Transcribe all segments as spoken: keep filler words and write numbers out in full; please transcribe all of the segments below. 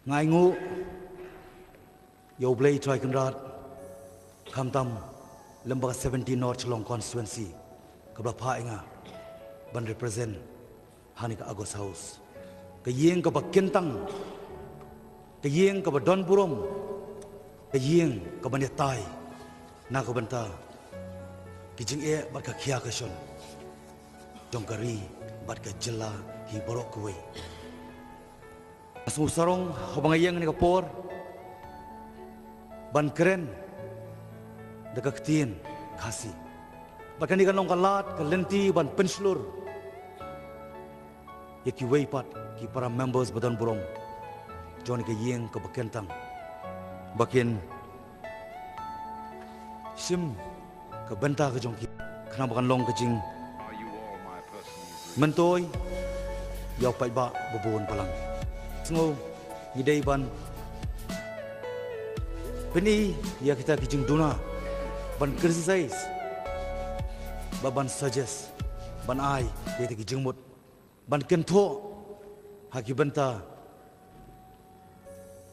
Nga ainguh ïa U Blei Trai Kynrad, khamtam lem bad ka seventeen North Shillong constituency kaba la phah ïa nga ban represent ha kane ka August House, ka ïing kaba kyntang, ka ïing kaba don burom, ka ïing kaba ïatai na ka bynta ki jingeh bad ka khia ka shon jong ka ri bad ka jylla hi baroh kawei. Nga sngewsarong haba nga ïeng ha kane ka por ban kren da ka ktien Khasi. Bad kane kan long ka lad ka lynti ban pynshlur ïa kiwei pat ki para members ba don burom jong kane ka ïing kaba kyntang, ba kin shim ka bynta ka jong ki, khnang ba kan long ka jingmyntoi ïa u paidbah ba bun balang. Sngew ngi dei ban pyni ïa kita ki jingduna, ban criticize, ba ban suggest, ban ai ïa kita ki jingmut, ban kynthoh ha ki bynta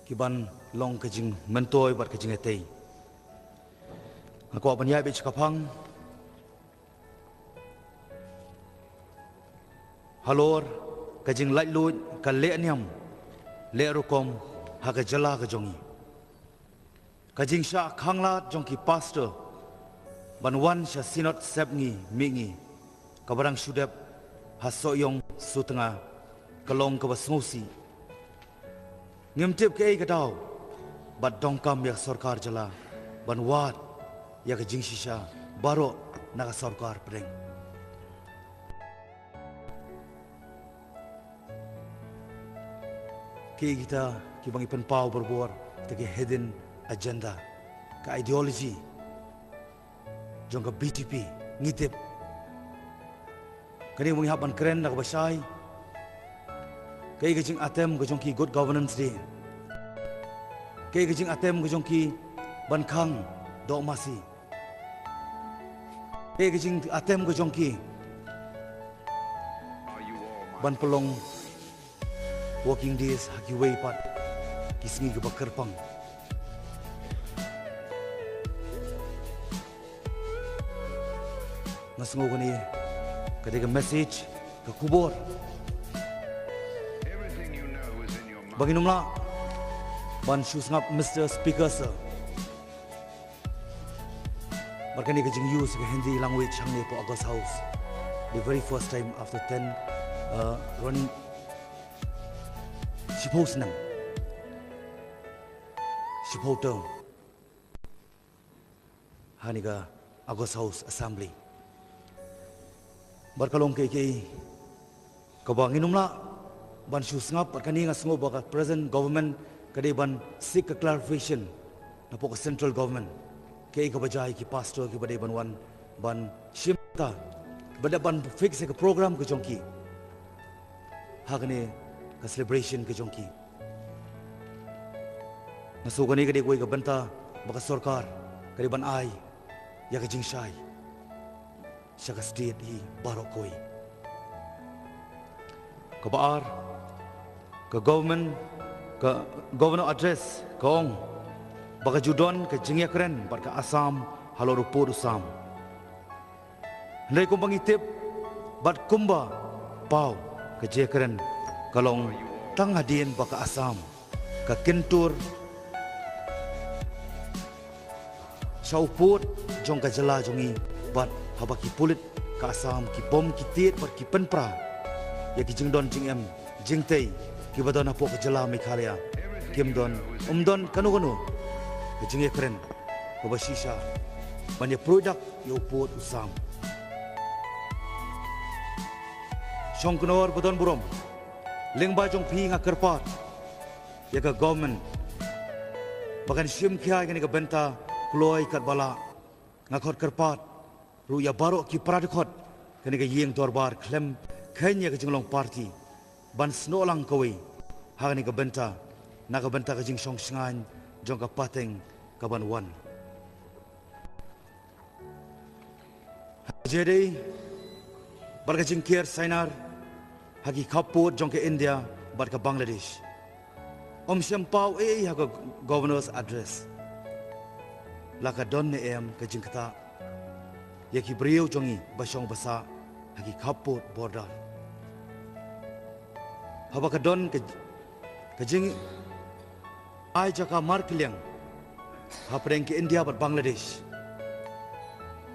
ki ban long ka jingmyntoi bad ka jingïatei. Nga kwah ban ïaid beit sha ka phang halor ka jinglaitluid, ka leh niam leh rukom ha ka jylla ka jong ngi. Ka jingshah khanglad jong ki pastor ban wan sha Synod Sepngi Mihngi kaba dang shu dep ha Sohiong Sutnga ka long kaba sngewsih. Ngim tip kaei ka daw, bad donkam ïa ka sorkar jylla ban wad ïa ka jingshisha baroh na ka sorkar pdeng. Ki, kita kiba ngi pynpaw barabor, kita ki hidden agenda, ka ideology jong ka B J P, ngi tip. Kane ba ngi hap ban kren da kaba shai. Kaei ka jingatem ka jong ki good governance dei? Kaei ka jingatem ka jong ki ban khang doh masi? Kaei ka jingatem ka jong ki ban pynlong working days ha kiwei pat ki sngi kiba kyrpang? Nga sngew kane ka dei ka message, ka khubor ba ngin ym lah ban shu sngap, Mister Speaker sir. Bad kane ka jing-use ka Hindi language hangne hapoh August House, the very first time after ten, uh, running, shiphew snem, shiphew term ha kane ka August House Assembly. Bad ka long kaei kaei kaba ngin ym lah ban shu sngap. Bad kane nga sngew ba ka present government ka dei ban seek ka clarification napoh ka central government, kaei kaba jia ïa ki pastor kiba dei ban wan ban shim ta, ba dei ban fix ïa ka program ka jong ki ha kane ka celebration ka jong ki. Nga sngew kane ka dei kawei ka bynta ba ka sorkar ka dei ban ai ïa ka jingshai sha ka state hi baroh kawei. Kaba ar, ka government, ka governor address ka ong ba ka ju don ka jingïakren bad ka Assam halor u pud u sam. Hynrei kumba ngi tip bad kumba paw, ka jingïakren ka long tang hadien ba ka Assam ka kyntur sha u pud jong ka jylla jong ngi, bad haba ki pulit ka Assam ki bom ki tied bad ki pynpra ïa ki jingdon jingem jingtei kiba don hapoh ka jylla Meghalaya, kim don, ym don kano kano ka jingïakren kaba shisha ban ïapruid dak ïa u pud u sam. Shongknor ba don burom, lyngba jong phi nga kyrpad ïa ka government ba kan shim khia ïa kane ka bynta kloi katba lah. Nga khot kyrpad ruh ïa baroh ki para dkhot kane ka ïing dorbar khlem kheiñ ïa ka jinglong party ban snoh lang kawei ha kane ka bynta, na ka bynta ka jingshong shngaiñ jong ka pateng kaban wan. Ha ka jingïadei bad ka jingker sainar ha ki khappud jong ka India bad ka Bangladesh, Ym shym paw ei ei ha ka Governor's Address. La ka don ne em ka jingktah ïa ki briew jong ngi ba shong ba sah ha ki khappud border. Haba ka don ka, ka jing ai jaka markylliang hapdeng ka India bad Bangladesh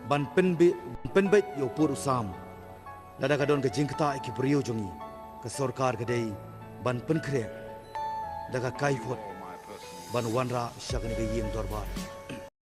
ban pynbeit, ban pynbeit ïa u pud u sam. Lada ka don ka jingktah ïa ki briew jong ngi, ka sorkar ka dei ban pynkhreh da ka kaiphod ban wanrah sha kane ka ïing dorbar.